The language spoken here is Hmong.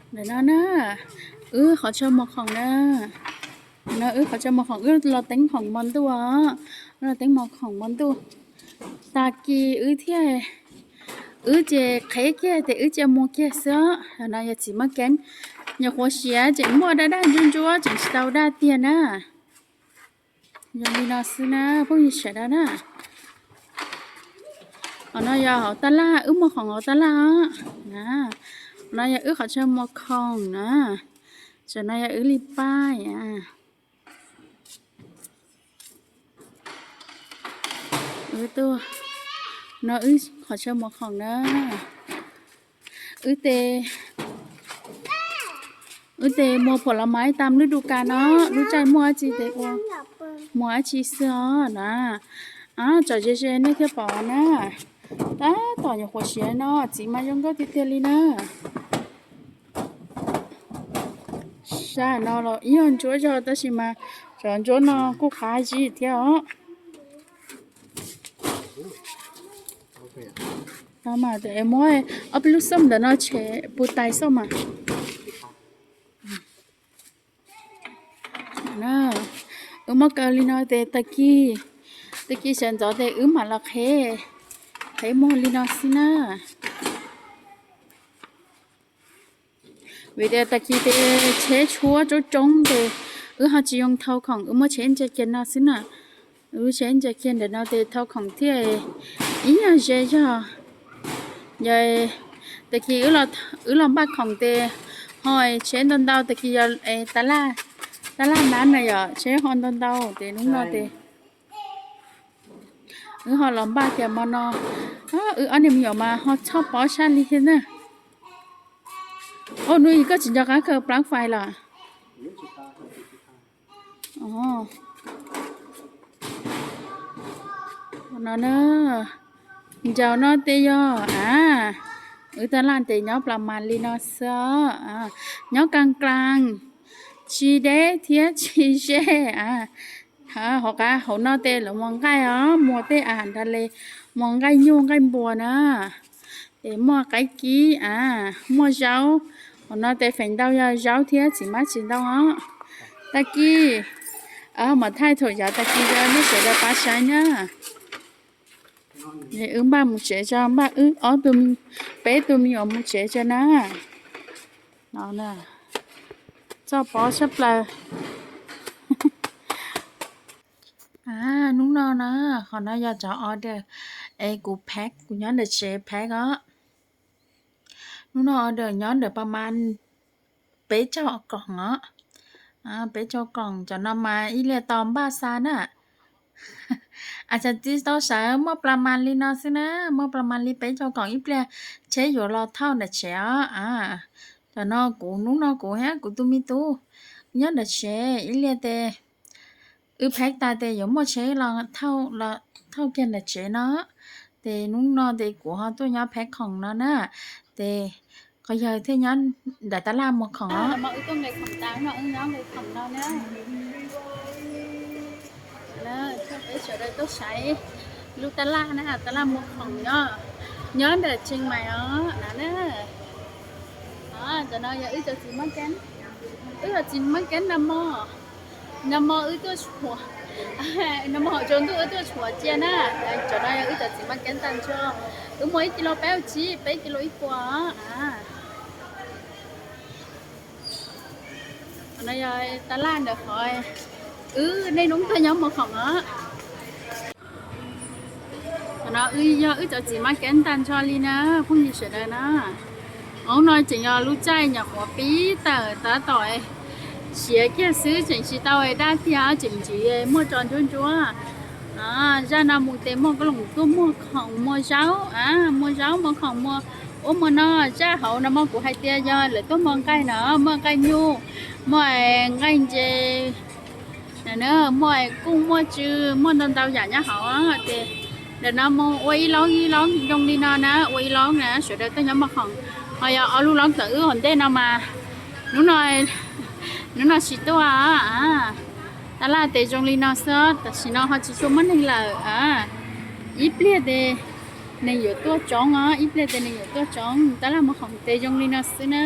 Ntawm no na, wb qhov chaw muag khoom na. No wb qhov chaw muag khoom, wb los teeb khoom hmo ntuj os. Wb los teeb muag khoom hmo ntuj. Tag kis wb thiaj, wb ces qhev kiag ces wb cia muag kiag xwb os. No yog txiv maj keeb, nyuam qhuav siav tseem muaj daj daj ntsuab ntsuab tseem tsis tau daj tiag na. Yog li no xwb na phooj ywg sawv daws na. Qhov no yog hauv tab laj, wb muag khoom hauv tab laj os. No yog wb qhov chaw muag khoom na. Tam no yog wb li paj. Wb tuaj, no wb qhov chaw muag khoom na. Wb tes, wb tes muag phuam los mas tam lub du kas no, lub caij muaj dab tsi tes ua, muag dab tsi xwb os na. Tsom ze ze nej thiaj pom na. Tab tom nyuam qhuav siav no, txiv mas zoo nkauj tiag tiag li na. Sab no los ib yam ntsuab zog tab sis mas cov ntsuab no kuj qab zib thiab os. Muab ob peb lub xauj ntawm no tshem puv tais xauj mas. Wb muab kaw li no tes tag kis, tag kis sawv ntxov tes wb mam los qhev, qhev muag li no xwb na. Vim tias tag kis tes tsheb tshuab coob coob tes wb ho tsis yoo thau khoom, wb muab tsheb ntsia kiag no xwb na. Wb tsheb ntsia kiag ntawm no tes thau khoom thiaj ib yam ze zog. Yog tag kis wb los npaj khoom tes ho tsheb ntau ntau, tag kis yog tab laj nab na yom, tsheb ho ntau ntau tes hnub no tes wb ho los npaj kiag hmo no. Wb ob niag me nyuam mas ho txhoj pob sab li thiab na. Ua, hnub ib koj tsis nco qab kaw plab fais los? No na, ncaus no tes yog a, wb tab laj tes nyob plas mas li no xwb, nyob kaas klaas, tsis deb thiab tsis ze. Hauv qab hauv no tes lawv muag nqaij os, muag tej a nrag le, muag nqaij nyuj nqaij npua na. Tes muaj qaib kib a, muaj zaub. Hauv no tes feem ntau yog zaub thiab txiv mab txiv ntoo os. Tag kis mam thaij thaum yav tag kis rau nej sawv daws pab saib na. Wb npaj mus tsev tso, npaj wb ob tug, peb tug me nyuam mus tsev tso na. Txhoj pob sab plaws. Hnub no na, qhov no yog cov order es kuv pack, kuv nyob ntawm tsev pack os. Hnub no order nyob ntawm pas mas peb caug koom os. Peb caug koom, cov no mas ib liag tau npaj xa na. As, txhais txiv tau sawv muaj plas mas li no xwb na, muaj plas mas li peb caug koom, ib pliag tsheb yuav los thauj ntawm tsev os. Cov no kuv, hnub no kuv thiab kuv tus me tub nyob ntawm tsev, ib liag tes wb pack tas tes yuav muaj tsheb los thauj kiag ntawm tsev no. Ces hnub no ces kuv ho tuaj nyob pack khoom no na, ces qhov yawg thiaj nyob ntawm tab laj muag khoom os. Wb tuaj nqes khoom tas no, wb nyob nqes khoom no na. Peb sawv daws tuaj saib lub tab laj na, tab laj muag khoom nyob, nyob ntawm Tsheej Maim os na. Cov no yog wb cov txiv maj keeb, wb cov txiv maj keeb nag hmo, nag hmo wb tuaj tshuav, nag hmo hauv tsaus ntuj wb tuaj tshuav cia na. Cov no yog wb cov txiv maj keeb tag nrho, wb muag ib kis lus peb caug tsib, peb kis lus ib puas. Qhov no yog tab laj ntawm qhov wb niaj hnub tuaj nyob muag khoom os. Qhov no yog wb cov txiv maj keeb tag nrho li na, phooj ywg sawv daws na. Hnub no tseem yog lub caij nyuam qhuav pib tawm tab tom siav kiag xwb, tseem tsis tau daj tiag, tseem ntsis muaj tso ntsuab ntsuab. Zaj no mus tes muaj koj loos tuaj muag khoom muag zaub, muag zaub muag khoom muag ub muag no. Zaj hauv no mas kuv hais tias yog lawv tuaj muag nqaij no, muaj nqaij nyuj, muaj nqaij ntses, muaj kuj muaj tsw, muaj ntau ntau yam nyob hauv. Ces ntawm no mus ua ib loob ib loob zoo li no na, ua ib loob na, sawv daws tuaj nyob muag khoom. Ho yog ob lub loob tom wb hauv ntej no mas hnub no, hnub no tsis tuaj. Tab laj tes zoo li no xwb, tam sim no ho tsis tshua muaj neeg lawm. Ib pliag tes neeg yuav tuaj tsoob os, ib pliag tes neeg yuav tuaj tsoob, tab laj muag khoom tes zoo li no xwb na.